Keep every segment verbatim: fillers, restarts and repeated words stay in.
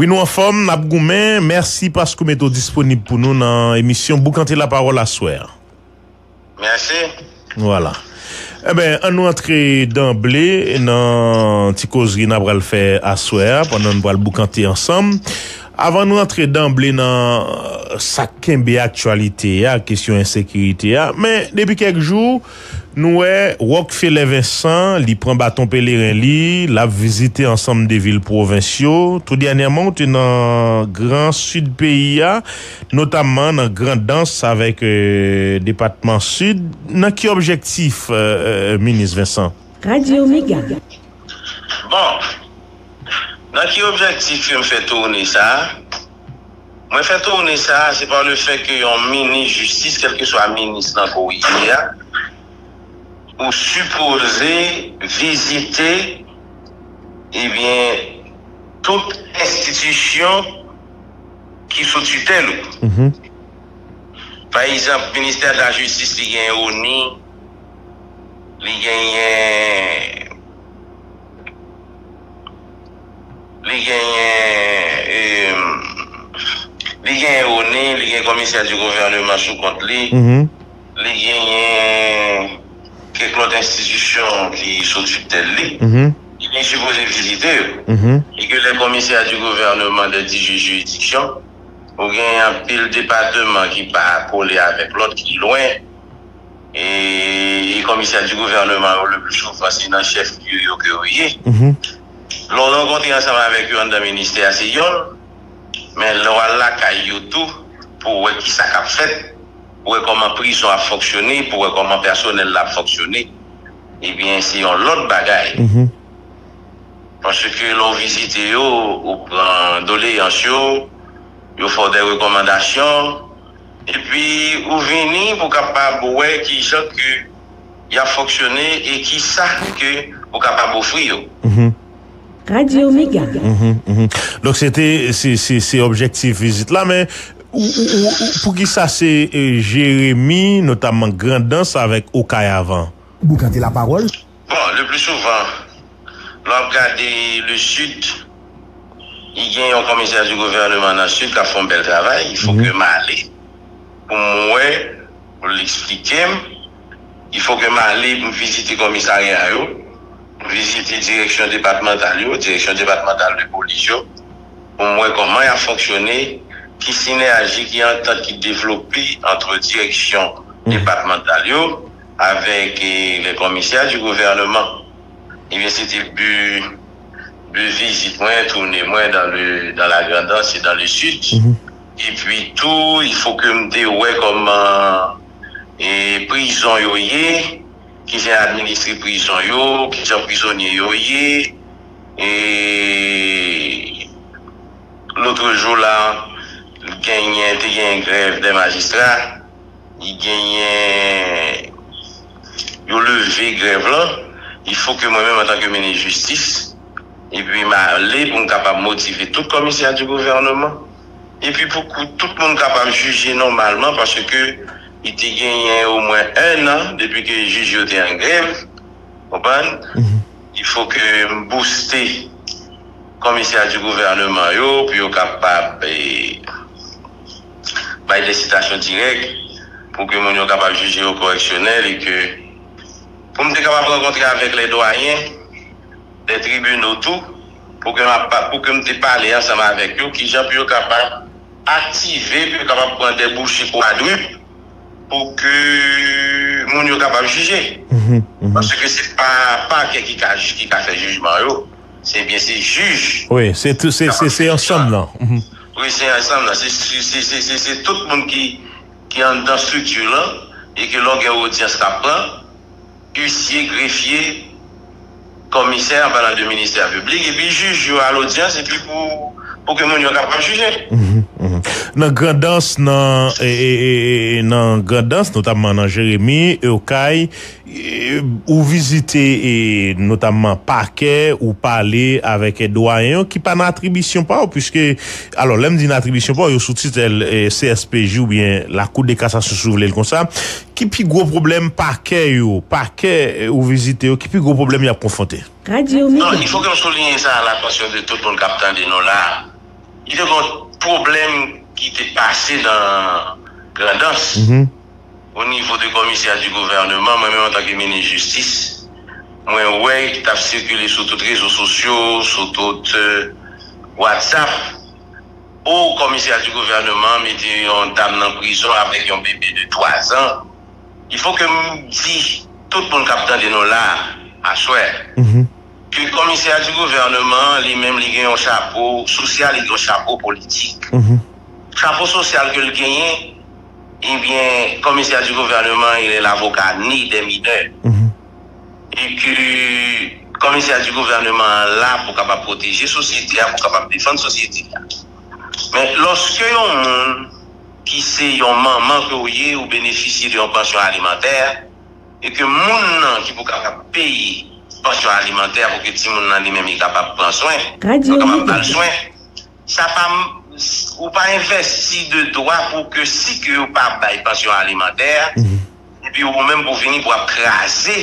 Wi, nou anfòm, n ap goumen. Mèsi paske w mete w disponib pou nou nan emisyon Boukante Lapawòl aswè a. Mèsi. Vwala. Enben, ann nou antre danble nan ti kozri n ap pral fè aswè a, pandan n pral boukante ansanm. Avan nou antre danble nan, euh, sa k kenbe aktyalite a, kesyon ensekirite a, men depi kèk jou, nou wè Rockefeller Vincent, li pran baton peleren li, l ap vizite ansanm de vil pwovens yo. Tou dènyèman, ou te nan gran sid peyi a, notamman nan Grandans avèk, euh, depatman Sid. Nan ki objektif, euh, euh, Minis Vincent? Radio Mega. Bon, nan ki objektif ke m fè toune sa a? Mwen fè toune sa a, se pa le fè ke yon minis jistis, kèlkeswa minis nan kou w ye a, ou sipoze vizite, ebyen, tout enstitisyon ki sou titèl ou. Mhm. Pa egzanp, ministè de la jistis, li genyen ONI, li genyen, li genyen, eh, li genyen ONI, li gen komisè di gouvèneman sou kont li, Mhm. li genyen kèk lòt enstitisyon ki sou titèl li, Mhm. li sipoze vizite yo. Mhm. E ke lè komisè di gouvèneman, lè di jij jiridiksyon, ou gen anpil depatman ki pa kole avèk lòt, ki lwen. E, e komisè di gouvèneman yo, le pli souvan, se nan chèf lye yo ke yo ye. Mhm. Lè w rankontre ansanm avèk yo anndan ministè a, se yonn, men lè w al lakay yo tou, pou w wè ki sa k ap fèt, pou w wè kòman prizon ap fonksyone, pou w wè kòman pèsonèl la ap fonksyone, ebyen, se yon lòt bagay. Mhm. Paske lè w vizite yo, ou pran doleyans yo, yo fè w de rekòmandasyon, epi ou vini pou w kapab wè kijan ke y ap fonksyone e kisa ke ou kapab ofri yo. Mhm. Radio Mega. Mhm, mhm. Donk, se te, se, se, se objektif vizit la, men ou, ou, ou, ou, poukisa se, eh, Jeremi, notamman Grandans avèk Okay avan? Boukante lapawòl. Bon, le pli souvan, lè w ap gade le Sud, li gen yon komisè di gouvèneman nan Sid k ap fè yon bèl travay. Il faut Mhm. que m ale pou m wè, pou l eksplike m. Il faut que m ale pou m vizite komisarya yo, pou m vizite direksyon depatmantal yo, direksyon depatmantal de polis yo, pou m wè kòman y ap fonksyone, ki sinèji, ki antant ki devlope ant direksyon Mhm. depatmantal yo avèk, eh, les commissaires du gouvernement. Ebyen, se te bi, bi vizit mwen, toune mwen dans le, dans la Grandans et dans le Sud. Mhm. Epi tou, il faut que m te wè kòman, eh, prizon yo ye, kijan y administre prizon yo, kijan prizonye yo ye. E lòt jou la, genyen, te genyen grèv dè majistra. Li genyen, yo leve grèv lan. Il faut que mwen menm, antanke minis jistis, epi m ale pou m kapab motive tout komisè di gouvèneman. Epi pou kou-, tout moun kapab jije nòmalman, paske li te genyen omwen en an depi ke jij yo te an grèv. Konprann? Mhm. Il faut que m booste komisè di gouvèneman yo pou yo kapab, eh, bay de sitasyon dirèk pou ke moun yo kapab jije yo koreksyonèl e ke pou m te kapab rankontre avèk les doyens des tribunaux tou, pou ke m ap pa-, pou ke m te pale ansanm avèk yo, kijan pou yo kapab aktive, pou yo kapab pran debouche kwadrip pou ke moun yo kapab jije. Mhm, mhm. Paske se pa pakè ki ka, ki ka fè jijman yo. Se byen, se jij. Wi, se tou, se, se, se ansanm nan. Mhm. Wi, se ansanm nan. Se, se, se, se, se, se tout moun ki, ki anndan estrikti lan e ke lè w gen odyans k ap pran, huissier, grefye, komisè, an palan de ministè piblik, epi jij yo a lodyans, epi pou, pou ke moun yo kapab jije. Mhm, mhm. Nan Grandans, nan, e, e, e, e, nan Grandans, notamman nan Jeremi, Okay, e, ou vizite, e, notamman pakè, ou pale avèk, e, dwayen yo ki pa nan atribisyon pa w, piske, alò, lè m di nan atribisyon pa w, yo sou titèl, e, C S P J oubyen Lakou de Kasasyon, si w vle l konsa. Ki pi gwo pwoblèm pakè yo, pakè, e, ou vizite yo, ki pi gwo pwoblèm y ap konfwonte? Radio Non, Mega. Il faut que m souligne ça à l'attention de tout moun k ap tande nou la. Li te gen yon pwoblèm ki te pase nan Grandans. Mhm. O nivo de komisè di gouvènman, mwen menm antanke minis jistis, mwen wè ki t ap sikile sou tout rezo sosyo, sou tout, euh, WhatsApp. O komisè di gouvènman mete yon dam nan prizon avèk yon bebe de twa zan. Il faut que m di tout moun k ap tande nou la aswè, mhm, ke komisè di gouvènman li menm li gen yon chapo sosyal, li gen yon chapo politik. Mhm. Chapo sosyal ke l genyen, ebyen, komisè di gouvènman il est l'avocat né des mineurs. Mhm. E ke komisè di gouvènman an la pou kapab pwoteje sosyete a, pou kapab defann sosyete a. Men lòske yon moun ki se yon manman ke w ye, ou benefisye de yon pansyon alimantè, e ke moun nan ki pou kapab peye pansyon alimantè pou ke timoun nan li menm li kapab pran swen, yo kapab ba l swen, sa pa m-, ou pa envèsti de dwa pou ke si ke yo pa bay pansyon alimantè, mhm, epi ou menm pou vini pou ap kraze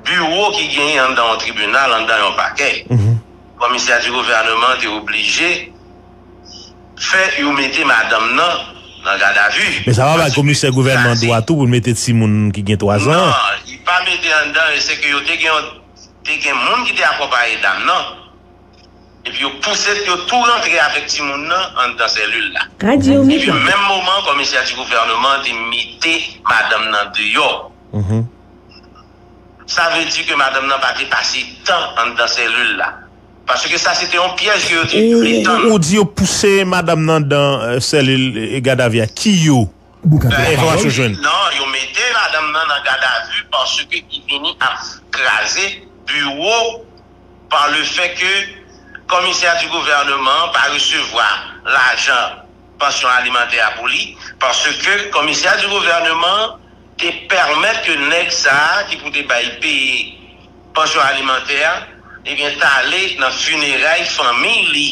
biwo ki genyen anndan yon tribinal, anndan yon pakè. Mhm. Komisè di gouvènman te oblije fè yo mete madanm nan nan gadavi. Men sa pa bay komisè gouvènman dwa tou pou l mete timoun ki gen twa zan? Non, li pa mete anndan, e se ke yo te gen, te gen moun ki te akonpaye dam nan. Epi yo pouse yo tou rantre avèk timoun nan anndan sèlil la. Radyo Epi Mega. Menm moman, komisè di gouvènman te mete madanm nan deyò. Mhm. Sa vle di ke madanm nan pa te pase tan anndan sèlil la. Paske sa se te yon pyèj ke yo te, e, vle tann. Ou di yo pouse madanm nan dan, euh, sèlil, euh, gadavi a. Ki yo? Bouk atè. Enfòmasyon jwenn. Non, yo mete madanm nan nan gadavi paske li vini ap kraze biwo pa le fè ke komisè di gouvènman pa resevwa lajan pansyon alimantè a pou li, paske komisè di gouvènman te pèmèt ke nèg sa a ki pou te bay peye pansyon alimantè a, ebyen, t ale nan fineray fanmi li.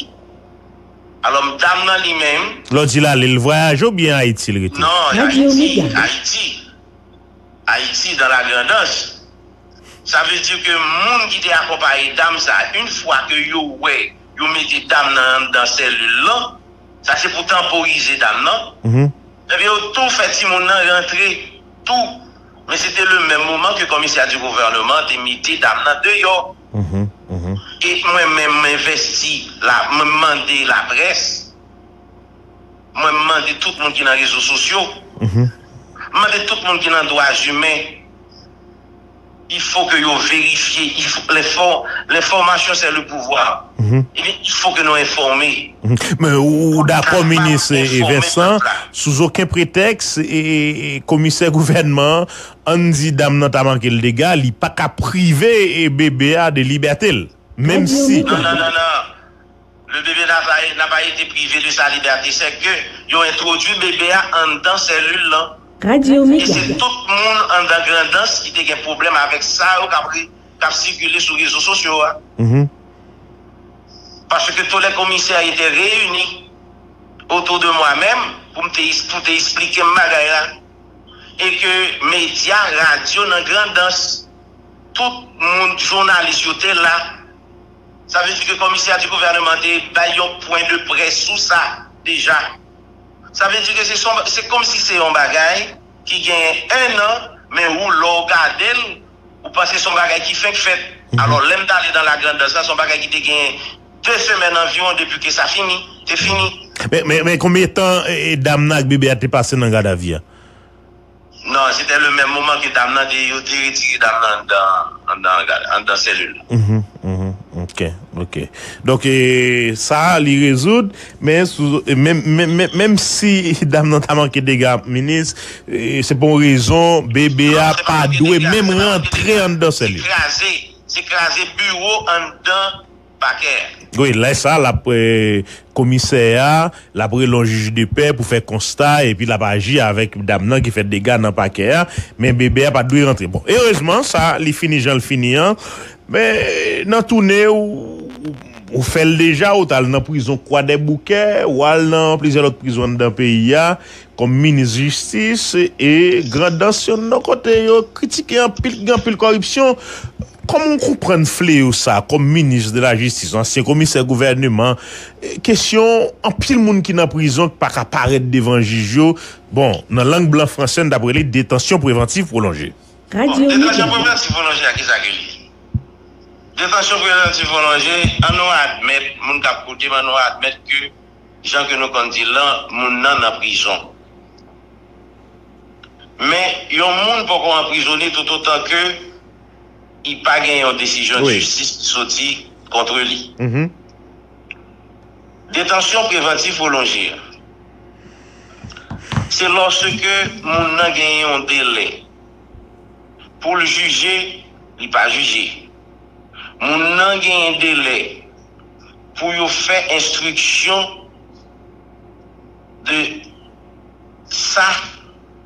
Alò, dam nan li menm. Lè w di l ale, l vwayaje oubyen Ayiti l rete? Non, Radyo Ayiti, Mega. Ayiti. Ayiti, dans la Grandans. Sa vle di ke moun ki te akonpaye dam sa, yon fwa ke yo wè, yo mete dam nan anndan sèlil lan, sa se pou tanporize dam nan. Mhm. Ebyen, yo tou fè timoun nan rantre tou. Men se te le menm moman ke komisè di gouvènman te mete dam nan deyò. Mhm, mhm. E mwen menm, m envèsti la, mwen mande laprès, mwen mande tout moun ki nan rezo sosyo, mhm, mande tout moun ki nan dwa imen, il faut que yo verifye, il faut, l'infor-, l'information c'est le pouvoir. Mhm. Ebyen, il faut que nou enfòme. Mhm. Men ou, ou dakò, minis, e, Vincent, sou okenn pretèks, e, e, e, komisè gouvènman an, ann di dam nan ta manke l dega, li pa ka prive, e, bebe a de libète l, menm si. Non, non, non, non. Le bébé n'a pas, n'a pas été privé de sa liberté. C'est que yo entwodui bebe a anndan sèlil lan. E se tout moun anndan Grandans ki te gen pwoblèm avèk sa yo k ap re-, k ap sikile sou rezo sosyo a. Mhm. Parce que tous les commissaires étaient réunis autour de moi-même pou m te, pou te eksplike m bagay la. E ke medya, radyo nan Grandans, tout moun, jounalis yo te la. Sa vle di ke komisè di gouvènman te bay yon pwen de près sou sa deja. Sa vle di ke se son, se kòmsi se yon bagay ki gen en an, men ou lè w gade l, ou panse se yon bagay ki fenk fèt. Mhm. Alò, lè m t ale nan Lagrandans la, se yon bagay ki te gen de semèn anviwon depi ke sa fini, te fini. Men, men, men konbyen tan, e, e, dam nan ak bebe a te pase nan gadavi a? Non, se te le menm moman ke dam nan te, yo te retire dam nan anndan, anndan, anndan sèlil la. Mhm, mhm, ok, ok. Donk, e, sa a, li rezoud, men sou, e, menm, menm, menm, menm si dam nan ta manke dega, minis, e, se pa yon rezon, bebe a pa dwe menm rantre anndan sèlil. Non, se pa manke dega, se kraze, se kraze biwo anndan pakè. Wi, lè sa, l ap, e, komisè a, l ap rele yon jij de pè pou fè konsta, epi l ap aji avèk dam nan ki fè dega nan pakè a, men bebe a pa t dwe rantre. Bon, erezman, sa, li fini jan l fini an, men nan tounen, ou, ou fè l deja, ou t al nan prizon Kwadèboukè, ou al nan plizyè lòt prizon anndan peyi a, kòm minis jistis, e Grandans, se yon kote yo kritike anpil, gen anpil kòripsyon. Kòman w konprann fleyo sa, kòm minis de la jistis, ansyen komisè gouvèneman, eh, kesyon anpil moun ki nan prizon ki pa ka parèt devan jij yo, bon, nan lang blan franse, n t ap rele detansyon prevantiv pwolonje. Bon, detansyon prevantiv pwolonje a, kisa ke li ye? Detansyon prevantiv pwolonje, an nou admèt, moun k ap koute m, an nou admèt ke, jan ke nou konn di l lan, moun nan nan prizon. Men, yon moun poko anprizone toutotan ke li pa gen yon desizyon jistis ki soti kont li. Detansyon prevantiv pwolonje a, se lòske moun nan genyen yon delè pou l jije, li pa jije. Moun nan genyen delè pou yo fè enstriksyon de sa,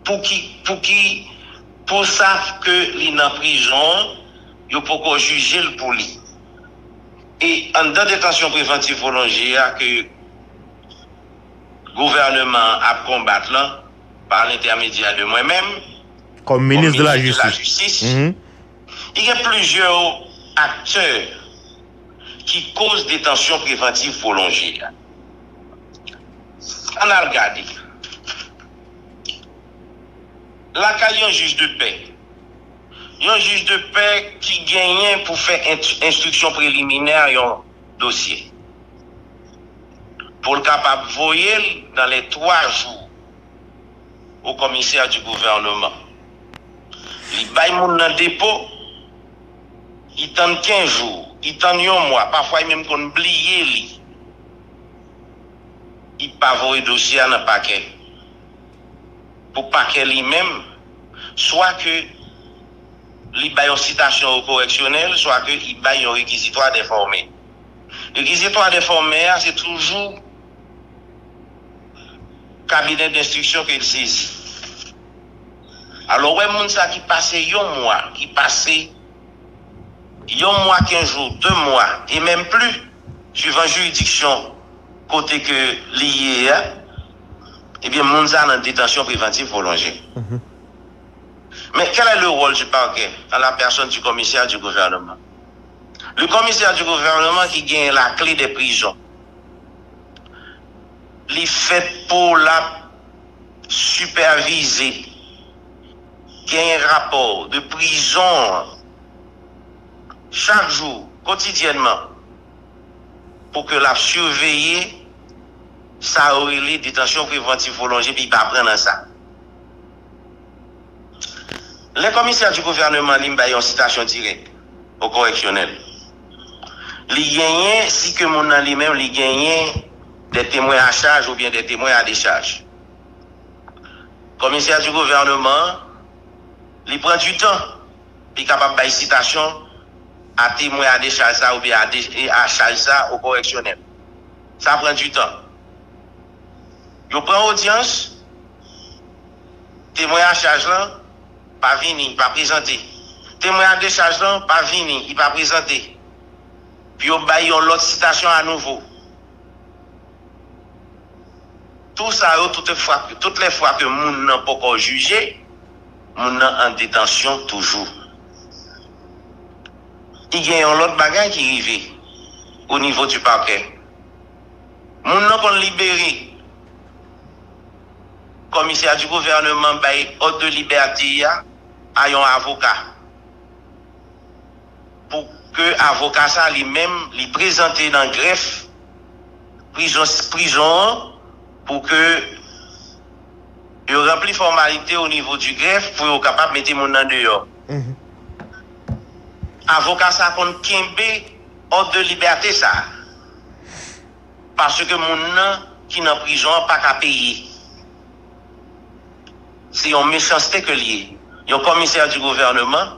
pou ki, pou ki, pou sa ke li nan prizon an, yo poko jije l pou li. E anndan detansyon prevantiv pwolonje a ke gouvèneman an ap konbat lan, pa lentèmedyè de mwen menm, kòm minis de la jistis, li gen plizyè aktè ki koz detansyon prevantiv pwolonje a. Ann al gade. Lakay yon jij de pè. Yon jij de pè ki genyen pou fè ent-, enstriksyon preliminè yon dosye. Pou l kapab voye l dans les trois jours au commissaire du gouvernement. Li bay moun nan depo, li tann kenz jou, li tann yon mwa, pafwa li menm konn bliye li. Li pa voye dosye a nan pakè. Pou pakè li menm, swa ke li bay yon sitasyon o koreksyonèl, swa ke li bay yon rekizitwa enfòme. Rekizitwa enfòme a, se toujou kabinè denstriksyon ke l sezi. Alò, w wè moun sa ki pase yon mwa, ki pase yon mwa, kenz jou, de mwa, e menm plis, suivan jiridiksyon kote ke li ye a, ebyen, moun sa nan detansyon prevantiv pwolonje. Mais quel est le rôle du parquet en la personne du commissaire du gouvernement? Le commissaire du gouvernement ki gen la clé des prisons. Li fèt pou l ap sipèvize, genyen rapò de prizon an chak jou, kotidyènman, pou ke l ap siveye sa yo rele detansyon prevantiv pwolonje, epi li pa pran nan sa. Lè komisè di gouvèneman li bay yon sitasyon dirèk o koreksyonèl, li genyen, si ke moun nan li menm, li genyen de temwen a chaj oubyen de temwen a dechaj. Komisè di gouvèneman, li pran di tan, li kapab bay sitasyon a temwen a dechaj sa oubyen a de-, e a chaj sa o koreksyonèl. Sa pran di tan. Yo pran odyans, temwen a chaj lan pa vini, pa prezante. Temwen a dechaj lan pa vini, li pa prezante. Pou yo bay yon lòt sitasyon a nouvo. Tou sa yo, tout fwa, tout lè fwa ke moun nan poko jije, moun nan an detansyon toujou. Li gen yon lòt bagay ki rive o nivo di pakè. Moun nan konn libere. Komisè di gouvèneman bay òd de libète a a yon avoka. Pou ke avoka sa li menm, li prezante nan grèf prizon, prizon an, pou ke yo ranpli fòmalite o nivo di grèf pou yo kapab mete moun nan deyò. Avoka sa konn kenbe òd de libète sa. Paske moun nan ki nan prizon an pa ka peye. Se yon mechanste ke l ye. Yon komisè di gouvèneman,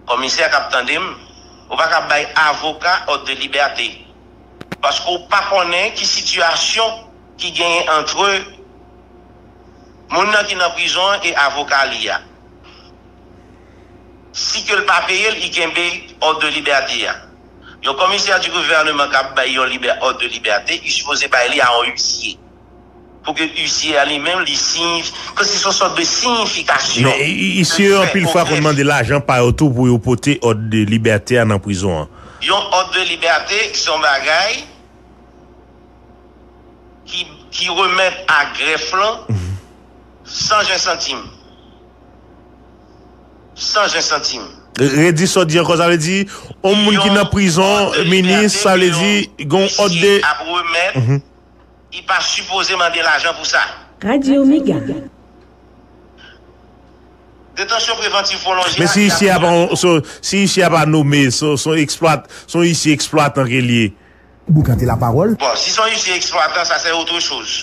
komisè k ap tande m, ou pa ka bay avoka òd de libète. Paske w pa konnen ki sitiyasyon ki genyen antre moun nan ki nan prizon an e avoka li a. Si ke l pa peye l, li kenbe òd de libète a. Yon komisè di gouvèneman k ap bay yon libè-, òd de libète, li sipoze bay li a yon isye. Pou ke huissier a li menm, li siyifi, ke se yon sòt de siyifikasyon. Men huissier yo anpil fwa konn mande lajan pa yo tou pou yo pote òd de libète a nan prizon an. Yon òd de libète, se yon bagay ki, ki remèt a grèf lan san jen santim. San jen santim. Redi sa w di ankò, sa vle di, yon moun ki nan prizon, minis, sa vle di, gon òd de. Ap remèt, li pa sipoze mande lajan pou sa. Radyo Mega. Detansyon prevantiv pwolonje. Men si huissier a pa, si huissier a pa nome, se yon eksplwat, se yon huissier eksplwatan ke l ye. Boukante lapawòl. Bon, si se yon huissier eksplwatan, sa se otre choz.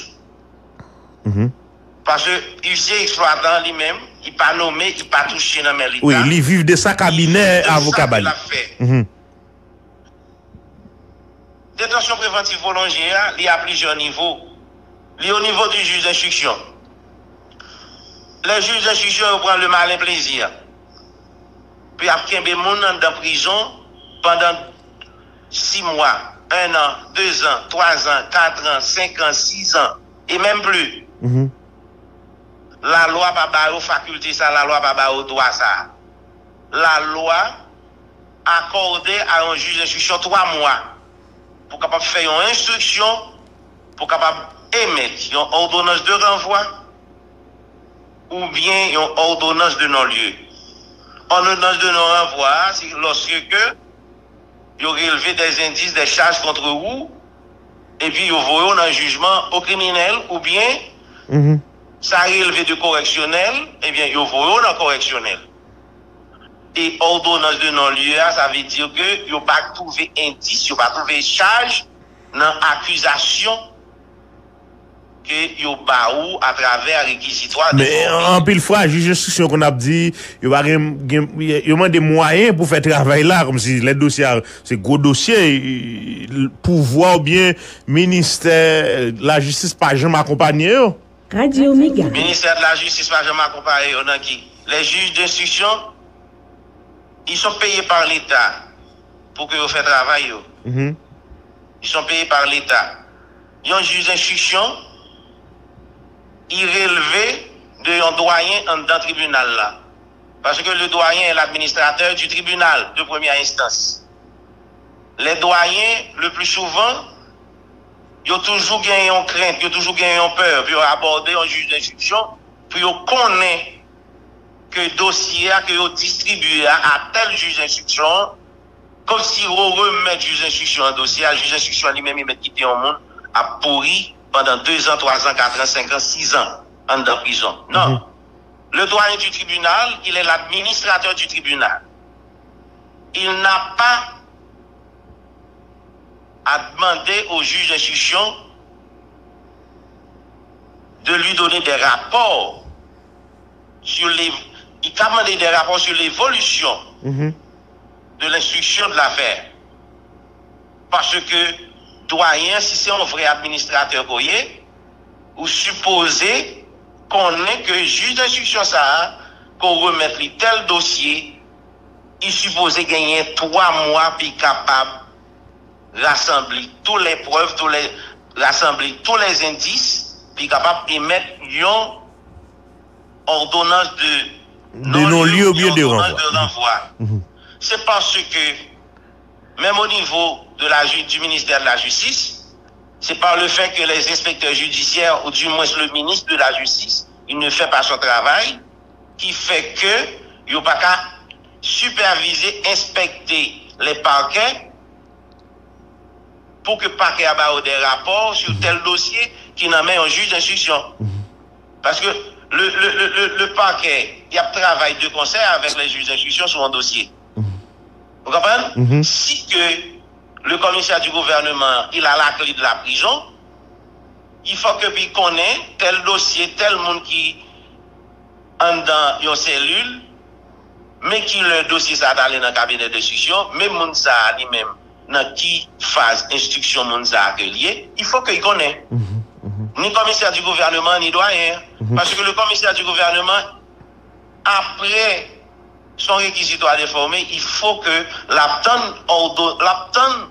Paske huissier eksplwatan li menm, li pa nome, li pa touche nan men Leta. Wi, li viv de sa kabinè avoka ba li. Detansyon prevantiv pwolonje a, li a plizyè nivo. Li o nivo di jij denstriksyon. Lè jij denstriksyon yo pran le malen plezi pou y ap kenbe moun anndan prizon pandan sis mwa, en an, de zan, twa zan, kat an, senk an, sis an, e menm plis. Lalwa pa ba yo fakilte sa, lalwa pa ba yo dwa sa. Lalwa akòde a yon jij denstriksyon twa mwa pou kapab fè yon enstriksyon, pou kapab emèt yon òdonans de ranvwa oubyen yon òdonans de non-lye. Òdonans de non-ranvwa a, se lòske ke yo relve dè endis, dè chaj kont ou, epi yo voye w nan jijman o kriminèl, oubyen sa relve de korèksyonèl, ebyen, yo voye w nan korèksyonèl. E òdonans de non-lye a, sa vle di ke yo pa twouve endis, yo pa twouve chaj nan akizasyon ke yo ba ou atravè rekizitwa de. Men anpil fwa, jij enstriksyon konn ap di, yo pa gen, gen, yo mande mwayen pou fè travay la, kòmsi lè dosye a, se gwo dosye, pouvwa oubyen ministè lajistis pa janm akonpanye yo. Radyo Mega. Ministè de la Justice pa janm akonpaye yo nan ki? Les juges d'instruction, ils sont payés par l'État pour que yo fè travay yo. Ils sont payés par l'État. Yon jij enstriksyon, li relve de yon dwayen anndan tribinal la. Parce que le doyen est l'administrateur du tribunal de première instance. Les doyens, le plus souvent, yo toujou gen yon krent, yo toujou gen yon pè pou yo abòde yon jij denstriksyon, pou yo konnen ke dosye a ke yo distribye a, a tèl jij denstriksyon, kòmsi yo remèt jij denstriksyon an dosye a, jij denstriksyon an li menm li mèt kite yon moun ap pouri pandan de zan, twa zan, kat an, senk an, sis an anndan prizon. Non. Le doyen du tribunal, il est l'administrateur du tribunal. Il n'a pas à demander au juge d'instruction de lui donner des rapports sur les, il a demandé des rapports sur l'évolution de l'instruction de l'affaire. Paske dwayen, si se yon vrè administratè ke w ye, ou sipoze konnen ke jij denstriksyon sa a, ke w remèt li tèl dosye, li sipoze genyen twa mwa pou li kapab rasanble tout les preuves, tout les, rasanble tous les indices, pou li kapab emèt yon ordonnance de non-lieu oubyen de ranvwa. Se paske, menm o nivo de la, du ministère de la Justice, c'est par le fait que les inspecteurs judiciaires, ou du moins le ministre de la Justice, il ne fait pas son travail, ki fè ke yo pa ka sipèvize, enspekte les parquets, pou ke pakè a ba yo de rapò sou tèl dosye ki nan men yon jij denstriksyon. Paske le, le, le, le, le pakè, y ap travay de konsè avèk le jij denstriksyon sou yon dosye. Ou konprann? Si ke le commissaire du gouvernement, il a la clé de la prison, il faut que li konnen tèl dosye, tèl moun ki anndan yon selil, men ki lè dosye sa a t ale nan kabinè denstriksyon, men moun sa a li menm nan ki faz enstriksyon moun sa a ke l ye, il faut que l konnen. Ni commissaire du gouvernement, ni doyen. Paske le commissaire du gouvernement, après son réquisitoire d'informer, il faut que l ap tann òdo, l ap tann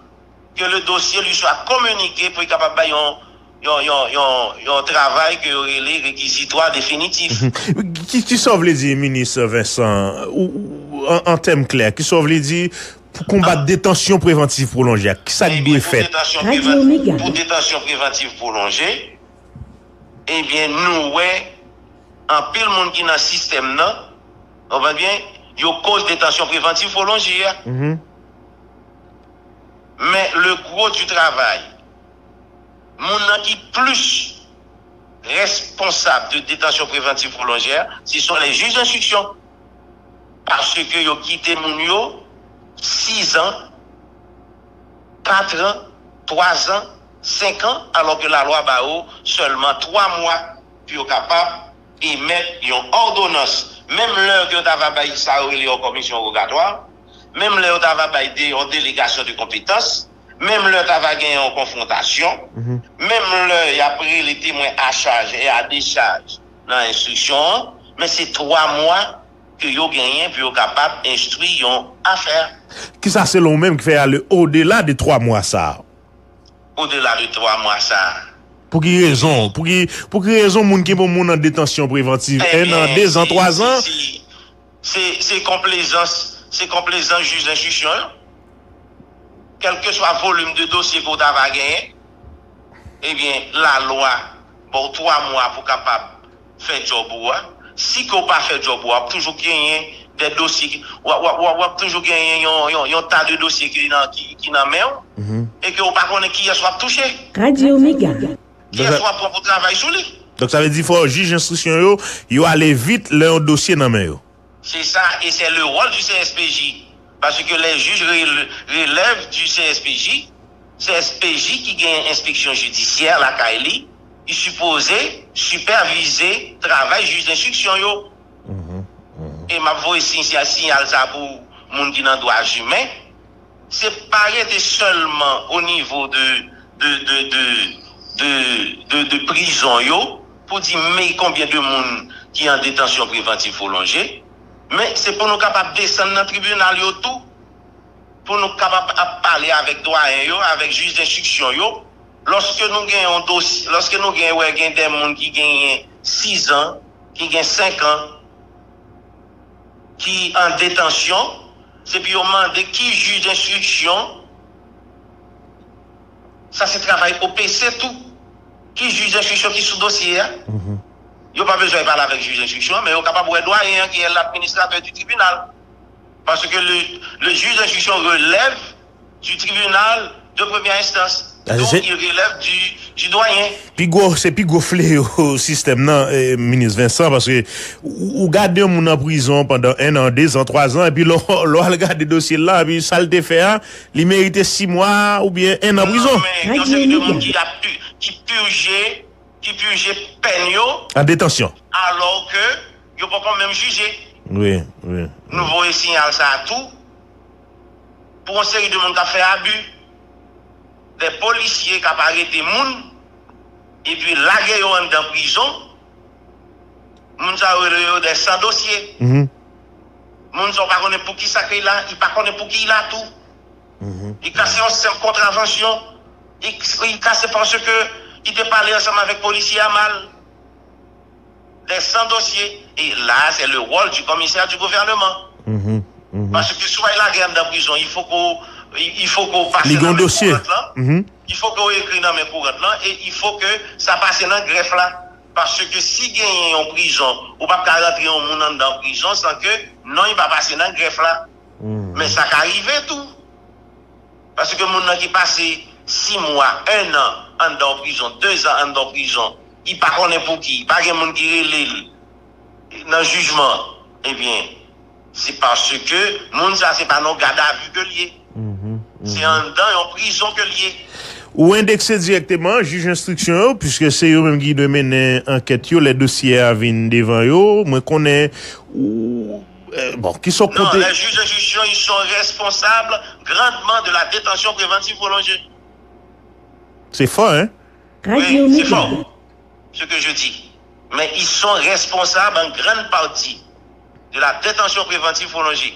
que le dossier lui soit communiqué pou l kapab bay yon yon, yon, yon, yon travay ke yo rele rekizitwa definitif. Ki, ki sa w vle di, Minis Vincent, ou, ou, an, an tèm klè, ki sa w vle di pou konbat detansyon prevantiv pwolonje a? Ki sa k dwe fèt? Pou detansyon prevantiv pwolonje, ebyen, nou wè anpil moun ki nan sistèm nan, konprann byen, yo koz detansyon prevantiv pwolonje a. Men le gros du travail, moun nan ki plis responsab de detansyon prevantiv pwolonje a, se son les juges d'instruction. Paske yo kite moun yo sizan, katran, twazan, senkan, alò ke lalwa ba yo sèlman twa mwa pou yo kapab emèt yon òdonans. Menm lè ke yo ta va bay sa yo rele yon komisyon wogatwa, menm lè yo ta va bay de, yon delegasyon de konpetans, menm lè ta va gen yon konfwontasyon, menm lè y ap rele temwen a chaj e a dechaj nan enstriksyon an, men se twa mwa ke yo genyen pou yo kapab enstwi yon afè. Kisa selon w menm ki fè ale odela de twa mwa sa a? Odela de twa mwa sa a. Pou ki rezon? Pou ki, pou ki rezon moun ki bon moun an detansyon prevantiv en an, dezan, twazan? Se, se konplezans, se konplezans jij enstriksyon yo. Kèlkeswa volim de dosye ke w ta va genyen, ebyen, lalwa ba w twa mwa pou kapab fè djòb ou a. Si ke w pa fè djòb ou a, w ap toujou genyen de dosye, w ap, w ap, w ap, w ap toujou genyen yon, yon, yon ta de dosye ki nan, ki, ki nan men w, e ke w pa konnen kiyès w ap touche. Kiyès w ap pran pou travay sou li. Donk, sa vle di fò jij enstriksyon yo, yo ale vit lè yon dosye nan men yo. Se sa, e se le wòl du C S P J. Paske lè jij rele-, relèv du C S P J, C S P J ki gen enspeksyon jidisyè lakay li, li sipoze sipèvize travay jij enstriksyon yo. E m ap voye siy-, siyal sa pou moun ki nan dwa imen. Se pa rete sèlman o nivo de, de, de, de, de, de, de prizon yo pou di men konbyen de moun ki an detansyon prevantiv pwolonje, men se pou nou kapab desann nan tribinal yo tou, pou nou kapab ap pale avèk dwayen yo, avèk jij enstriksyon yo. Lòske nou gen yon dosye, lòske nou gen, wè, gen de moun ki genyen sizan, ki gen senkan, ki an detansyon, se pou yo mande ki jij enstriksyon, sa se travay O P C tou, ki jij enstriksyon ki sou dosye a. Yo pa bezwen pale avèk jij enstriksyon an, men yo kapab wè dwayen an ki est l'administrateur du tribunal. Paske le, le juge d'instruction relève du tribunal de première instance. Donk, il relève du, du doyen. Pi gwo, se pi gwo fleyo sistèm nan, eh, Minis Vincent, paske ou, ou gade yon moun nan prizon pandan en an, dezan, twazan, epi lè w al gade dosye l la, epi sa l te fè a, li merite sis mwa oubyen en an prizon. Non, men yon seri de moun ki ap pi-, ki pije, ki pije pèn yo. An detansyon. Alò ke yo poko menm jije. Wi, wi. Nou voye siyal sa a tou. Pou yon seri de moun k ap fè abi. De polisye k ap arete moun, epi lage yo anndan prizon. Moun sa yo rele yo de san dosye. Moun sa yo pa konnen pou ki sa ke l la, li pa konnen pou ki l la tou. Li ka se yon senp kontravansyon. Li, li ka se paske li te pale ansanm avèk polisye a mal. De san dosye. E la, se le wòl du komisè du gouvèneman. Paske si w al lage anndan prizon, il faut que, il faut que w pase nan men kourant lan. Il faut que w ekri nan men kourant lan e il faut que sa pase nan grèf la. Paske si genyen yon prizon, ou p ap ka rantre yon moun anndan prizon san ke non li pa pase nan grèf la. Men sa ka rive tou. Paske moun nan ki pase sis mwa, en an anndan yon prizon, dezan anndan yon prizon, li pa konnen pou ki, pa gen moun ki rele l nan jijman, ebyen, se paske moun sa se pa nan gadavi ke l ye. Se anndan yon prizon ke l ye. Ou endekse dirèkteman jij enstriksyon yo, piske se yo menm ki dwe mennen ankèt yo lè dosye a vin devan yo. Mwen konnen ou, eh, bon, ki sòt kote. Non, les juges d'instruction, ils sont responsables grandement de la détention préventive prolongée. Se fò, hein? Oui, c'est fort, ce que je dis. Mais ils sont responsables en grande partie de la détention préventive prolongée.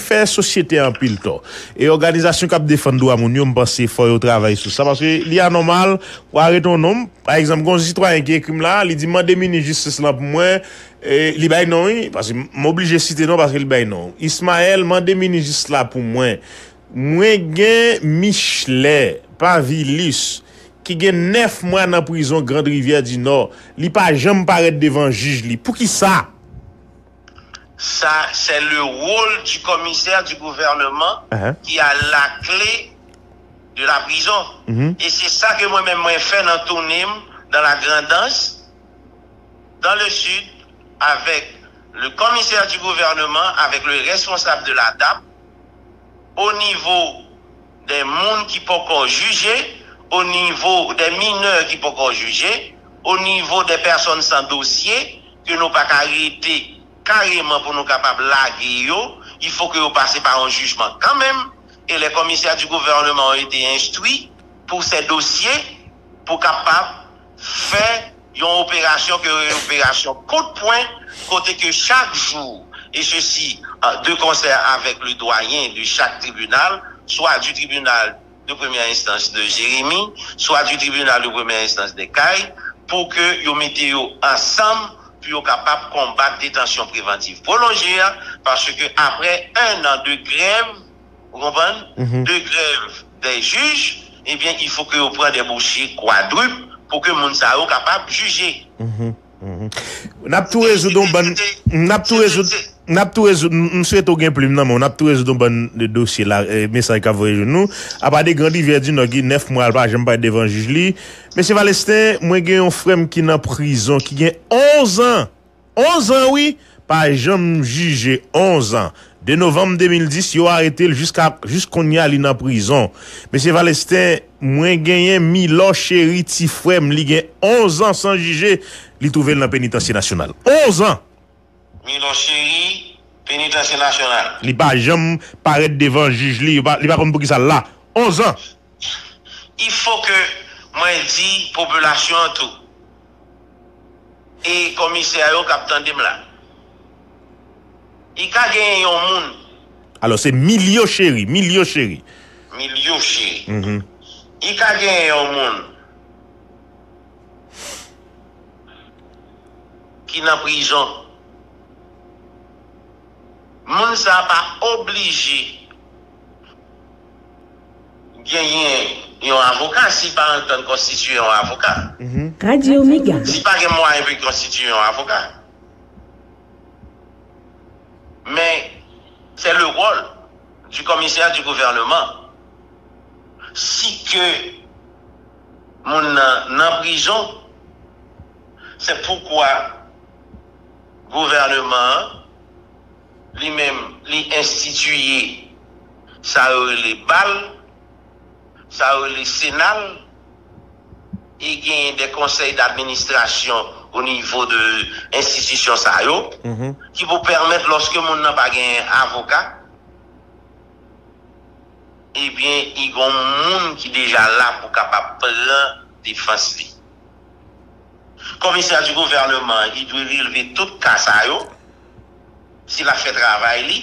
fè sosyete a anpil tò. E òganizasyon k ap defann dwa moun yo, m panse fò yo travay sou sa, paske li anòmal pou arete yon nonm, pa egzanp, gen yon sitwayen ki ekri m la, li di, "Mande minis jistis lan pou mwen." E, li bay non, wi, paske m oblije site non, paske li bay non. Ismaël, mande minis jistis la pou mwen. Mwen gen Michelet Pavilus, ki gen nèf mwa nan prizon Grand Rivière du Nord, li pa janm parèt devan jij li. Poukisa? Ça, c'est le rôle du commissaire du gouvernement, uh-huh, qui a la clé de la prison. Mhm. E se sa ke mwen menm mwen fè nan toune m dans la Grand'Anse, dans le sud, avec le commissaire du gouvernement, avec le responsable de la DAP, au niveau des moun ki poko jije, au niveau des mineurs ki poko jije, au niveau des personnes sans dossier, ke nou pa ka rete kareman pou nou kapab lage yo, il faut que yo pase pa yon jijman kanmenm, et les commissaires du gouvernement ont été instruits pour ces dossiers, pou kapab fè yon operasyon ke yo rele operasyon kout pwen, kote ke chak jou, et ceci, euh, de concert avec le doyen de chaque tribunal, soit du tribunal de première instance de Jérémie, soit du tribunal de première instance des Cayes, pou ke yo mete yo ansanm pou yo kapab konbat detansyon prevantiv pwolonje a, paske apre un an de grèv, ou konprann, mhm, de grèv des juges, ebyen, il faut que yo pran des bouchées quadruples pou ke moun sa yo kapab jije. Mhm, mhm. N ap tou rezoud yon bann, n ap tou rezoud, n ap tou rezoud, m, m swete w gen plim nan men w, n ap tou rezoud yon bann de dosye la, eh, mesaj k ap voye jwenn nou. Apa de Grand Rivière du Nord ki nèf mwa l pa janm parèt devan jij li. Mesye Valestin, mwen gen yon frè m ki nan prizon, ki gen onz an. Onz an, wi! Pa janm jije, onz an. De novanm de mil dis, yo arete l jiska, jis kounye a, li nan prizon. Mesye Valestin, mwen genyen Milò Cheri, ti frè m, li gen onz an san jije, li twouve l nan Penitansye Nasyonal. Onz an! Milò Cheri, Penitansye Nasyonal. Li pa janm parèt devan jij li, li pa, li pa konn poukisa l la. Onz an! Il faut que mwen di popilasyon an tou, e komisè yo k ap tande m la, li ka genyen yon moun. Alò, se Milyo Cheri, Milyo Cheri. Milyo Cheri. Mhm. Li ka genyen yon moun ki nan prizon. Moun sa pa oblije genyen yon avoka si pa antann konstitiye yon avoka. Mhm. Radio Mega. Si pa gen mwayen pou konstitiye yon avoka. Men, c'est le rôle du commissaire du gouvernement. Si ke moun nan nan prizon, c'est pourquoi gouvènman an, li menm, li enstitiye sa yo rele bal, sa yo rele senal, e genyen de konsèy d'administrasyon o nivo de enstitisyon sa yo, mhm, ki pou pèmèt lòske moun nan pa genyen avoka, ebyen, li gon moun ki deja la pou kapab pran defans li. Komisè di gouvènman, li dwe relve tout ka sa yo, si l ap fè travay li,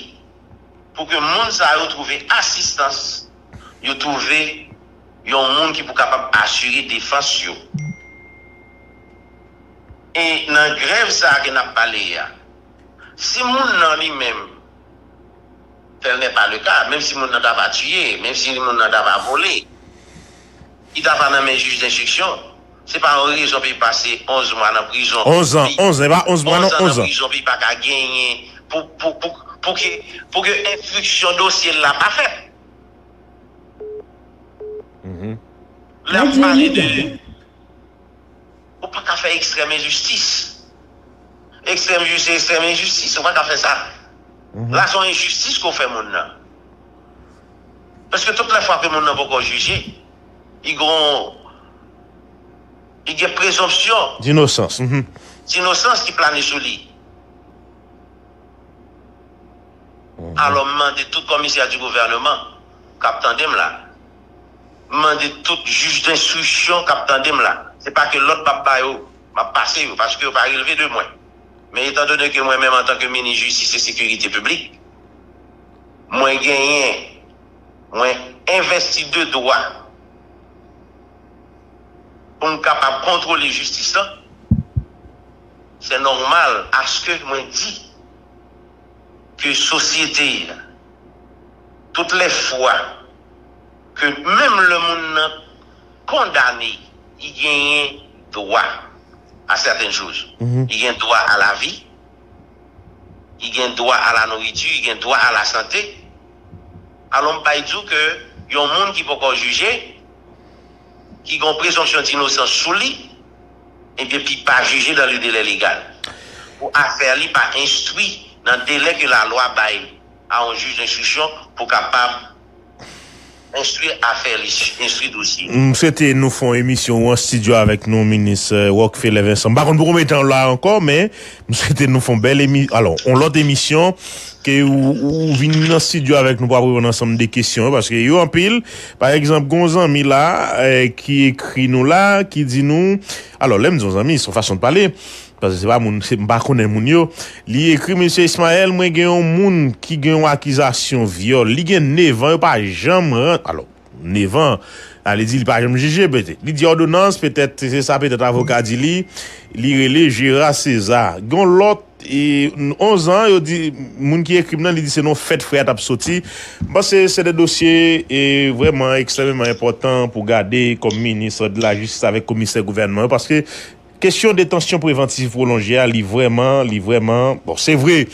pou ke moun sa yo twouve asistans, yo twouve yon moun ki pou kapab asire defans yo. E nan grèv sa a ke n ap pale a, si moun nan li menm, tel n'est pas le cas, menm si moun nan ta va tiye, menm si moun nan ta va vole, li ta va nan men jij denstriksyon, se pa yon rezon pou li pase onz mwa nan prizon. Onz an, onz an, e pa onz mwa non, onz an nan prizon, pou li pa ka genyen, pou, pou, pou, pou ke, pou ke enstriksyon dosye l la pa fèt. Lè ap pale de, ou pa ka fè ekstrèm enjistis. Ekstrèm jis, ekstrèm enjistis, ou pa ka fè sa. La se yon enjistis ke w fè moun nan. Paske tout lè fwa ke moun nan poko jije, li gon, li gen prezonpsyon d'inosans. D'inosans ki plane sou li. Alò, m mande tout komisè di gouvènman k ap tande m la, m mande tout jij denstriksyon k ap tande m la, se pa ke lòd m ap ba yo, m ap pase yo, paske yo pa relve de mwen. Men etandone ke mwen menm, antanke minis jistis e sekirite piblik, mwen genyen, mwen envesti de dwa pou m kapab kontwole jistis lan, se nòmal aske mwen di ke sosyete a, tout lè fwa ke menm lè moun nan kondane, li genyen dwa a sèten choz. Li gen dwa a lavi, li gen dwa a la nouriti, li gen dwa a la sante. Alò, m bay di w ke yon moun ki poko jije, ki gen prezonpsyon d'inosans sou li, ebyen, ki pa jije dans le délai légal. Pou afè li pa enstwi nan delè ke lalwa bay a yon jij denstriksyon pou kapab enstwi afè li, enstwi dosye. M swete nou fè yon emisyon ou an estidyo avèk nou, minis, eh, Rockfeller Vincent. M pa konn pou konbyen tan w la ankò, men m swete nou fè yon bèl emi-, alò, yon lòt emisyon ke ou, ou vin nan estidyo avèk nou pou ap reponn ansanm de kesyon yo, paske yo anpil. Pa egzanp, gon zanmi la, eh, ki ekri nou la, ki di nou, alò, lè m di yon zanmi, se yon fason de pale, paske se pa moun, se, m pa konnen moun yo. Li ekri, Mesye Ismaël, mwen gen yon moun ki gen yon akizasyon vyòl. Li gen nèf an, yo pa janm ran-, alò, nèf an, a, li di li pa janm jije, petèt. Li di òdonans, petèt, se sa, petèt, avoka di li, li rele Gérard César. Gen yon lòt, e, onz an, yo di, moun ki ekri m nan, li di se nan yon fèt frè a t ap soti. M panse se de dosye, e, vrèman ekstrèmeman enpòtan pou gade kòm minis de la jistis avèk komisè gouvènman yo, paske kesyon detansyon prevantiv pwolonje a, li vrèman, li vrèman, bon, se vre,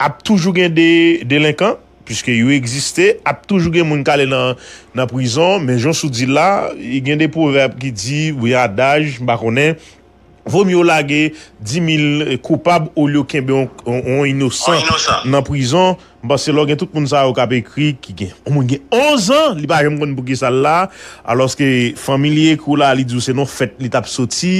ap toujou gen de delenkan, piske yo egziste, ap toujou gen moun k ale nan, nan prizon, men jan w sot di l la, gen de pwovèb ki di, oubyen adaj, m pa konnen, vo mye w lage dis mil koupab olye w kenbe yon, yon, yon inosan nan prizon. M panse lè w gen tout moun sa yo k ap ekri, ki gen, yon moun gen onz an, li pa janm konn poukisa l la, alòske fanmi li ekri w la, li di w se nan yon fèt li t ap soti.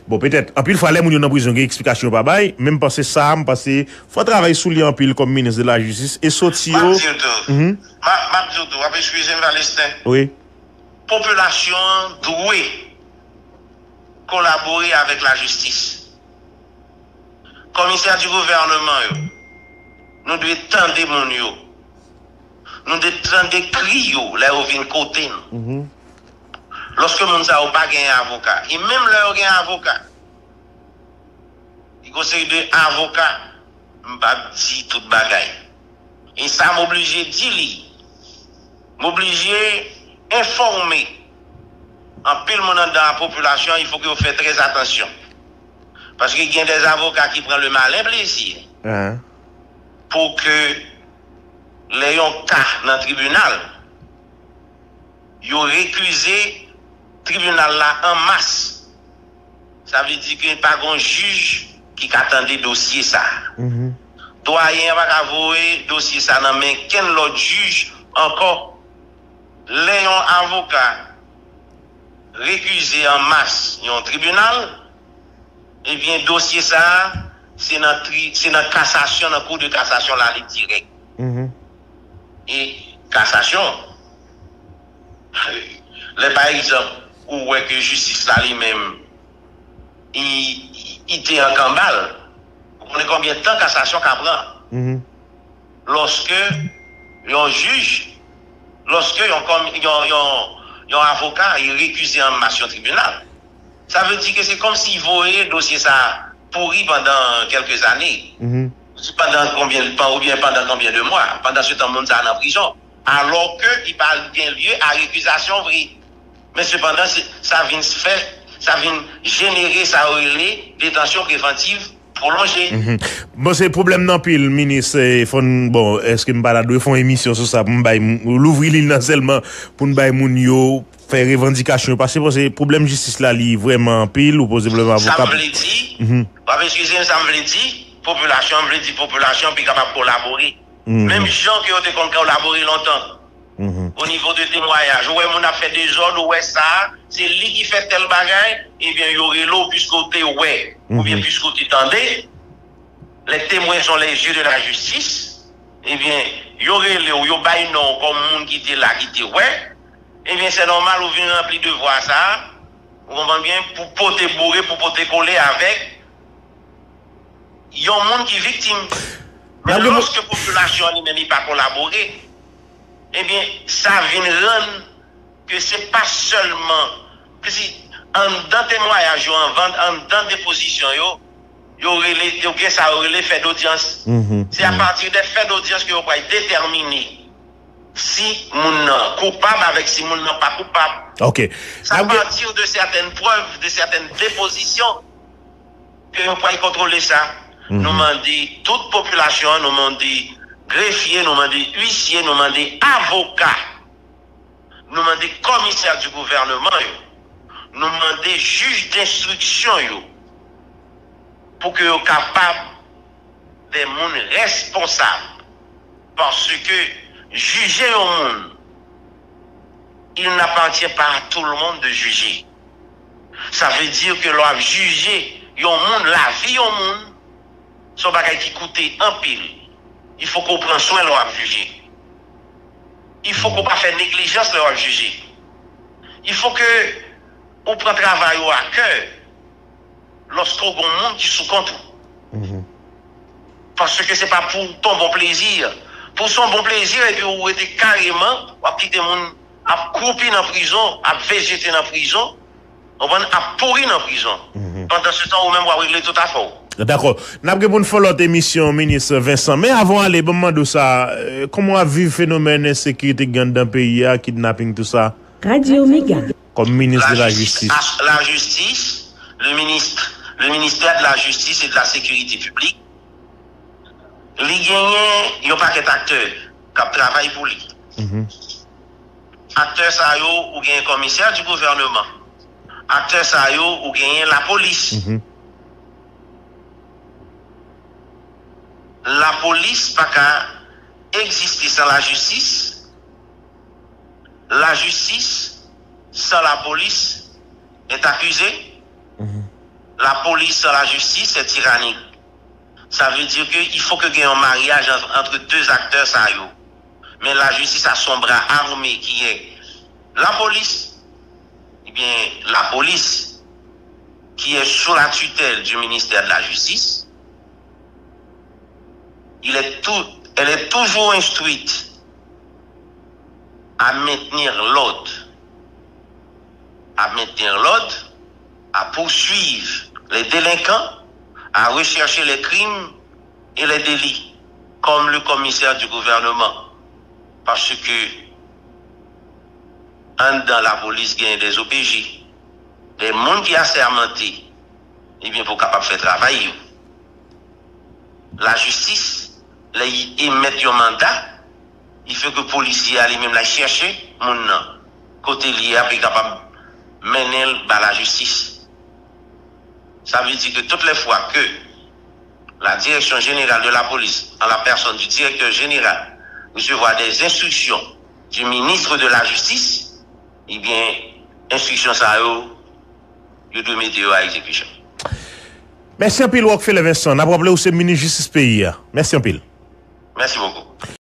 Bon, petèt, anpil fwa, lè moun yo nan prizon, gen eksplikasyon yo pa bay, men m panse sa, m panse fò travay sou li anpil kòm minis de la jistis, e soti yo. M ap di w tou, m ap, m ap di w tou, w ap eskize m, Valesten. Wi. Popilasyon an dwe kolabore avèk lajistis. Komisè di gouvènman yo, nou dwe tande moun yo. Nou dwe tande kri yo lè yo vin kote nou. Lòske moun sa yo pa gen avoka, e menm lè yo gen avoka, li gon seri de avoka, m p ap di tout bagay. E sa m oblije di li. M oblije enfòme anpil moun anndan a popilasyon an, il faut que yo fè trè atansyon. Paske gen des avocats ki pran le malin plezi pou ke lè yon ka nan tribinal, yo rekize tribinal la an mas. Sa vle di ke pa gon jij ki ka tande dosye sa a. Dwayen an pa ka voye dosye sa a nan men kenn lòt jij ankò. Lè yon avoka rekize an mas yon tribinal, ebyen, dosye sa a, se nan tri-, se nan kasasyon, nan kou de kasasyon la, li dirèk. E kasasyon, lè, pa egzanp, ou wè ke jistis la li menm, li, li te an kanbal, ou konnen konbyen tan kasasyon ka pran? Lòske yon jij, lòske yon kòm-, yon, yon, yon avoka, li rekize an mas yon tribinal. Sa vle di ke se kòmsi li voye dosye sa a pouri pandan kèlke zane. Pandan konbyen tan, oubyen pandan konbyen de mwa? Pandan se tan, moun sa a nan prizon. Alò ke li pa gen lye a rekizasyon vre. Men sepandan, se, sa vin fè, sa vin jenere sa yo rele detansyon prevantiv pwolonje. Bon, se pwoblèm nan pil, minis. E, fò n, bon, èske m pa ta dwe fè yon emisyon sou sa pou m bay, m louvri liy nan sèlman pou n bay moun yo fè revandikasyon yo pase, paske pwoblèm jistis la, li vrèman anpil, ou poze pwoblèm avoka. Sa m vle di, w ap eskize m, sa m vle di, popilasyon, m vle di popilasyon pi kapab kolabore. Menm jan ke yo te konn kolabore lontan. O nivo de temwayaj, ou wè moun ap fè dezòd, ou wè sa, se li ki fè tèl bagay, ebyen, yo rele w piske w te wè, oubyen piske w te tande. Les témoins sont les yeux de la justice. Ebyen, yo rele w, yo bay non w kòm moun ki te la, ki te wè. Ebyen, se nòmal ou vin ranpli devwa sa a, ou konprann byen, pou pote boure, pou pote kole avèk yon moun ki viktim. Men lòske popilasyon an li menm li pa kolabore, ebyen, sa vin rann ke se pa sèlman, ke si anndan temwayaj yo, anvan, anndan depozisyon yo, yo rele, yo gen sa yo rele fè dodyans. Se apati de fè dodyans ke yo pral detèmine si moun nan koupab avèk si moun nan pa koupab. Ok. Se apati de sètèn prèv, de sètèn depozisyon ke yo pral kontwole sa. Nou mande tout popilasyon an, nou mande grefye, nou mande uisye, nou mande avoka, nou mande komisè di gouvènman yo, nou mande jij denstriksyon yo, pou ke yo kapab de moun responsab. Paske jije yon moun, il n'appartient pas à tout le monde de juger. Sa vle di ke lè w ap jije yon moun, lavi yon moun, se yon bagay ki koute anpil. Il faut ke w pran swen lè w ap jije. Il faut ke w pa fè neglijans lè w ap jije. Il faut ke ou pran travay ou a kè lòske w gon moun ki sou kont ou. Paske se pa pou ton bon plezi. Pou son bon plezi, epi ou rete kareman, w ap kite moun ap kwoupi nan prizon, ap vejete nan prizon, konprann, ap pouri nan prizon. Pandan se tan, ou menm w ap regle tout afè w. Dakò. N ap gen pou n fè yon lòt emisyon, minis Vincent. Men avan w ale, ban m mande w sa, euh, kòman w ap viv fenomèn ensekirite ki gen anndan peyi a, kidnaping, tout sa? Radio Mega. Kòm minis de la jistis. Lajistis, le ministre, le ministère de la justice et de la sécurité publique, li genyen yon pakèt aktè k ap travay pou li. Aktè sa yo, ou genyen komisè di gouvènman. Aktè sa yo, ou genyen lapolis. Lapolis pa ka egziste san lajistis. Lajistis san lapolis est accusée. Lapolis san lajistis est tyrannique. Sa vle di ke il faut que gen yon maryaj ant, entre deux acteurs sa yo. Men lajistis a son bra ame ki ye lapolis. Ebyen, lapolis ki est sous la tutelle du ministère de la Justice, il est tout, elle est toujours instruite à maintenir l'ordre, à maintenir l'ordre, à poursuivre les délinquants, à rechercher les crimes et les délits, comme le commissaire du gouvernement. Paske anndan lapolis gen des O P J, des moun ki asèmante, ebyen, pou kapab fè travay yo. Lajistis, lè y emèt yon manda, il faut que polisye a li menm la chèche moun nan kote li ye, apre kapab mennen l ba lajistis. Sa vle di ke tout les fois que la direction générale de la police, en la personne du directeur général, recevoir des instructions du ministre de la Justice, ebyen, enstriksyon sa yo, yo dwe mete yo a egzekisyon. Mèsi anpil, Rockfeller Vincent. N ap raple w se minis jistis peyi a. Mèsi anpil. Mèsi bokou.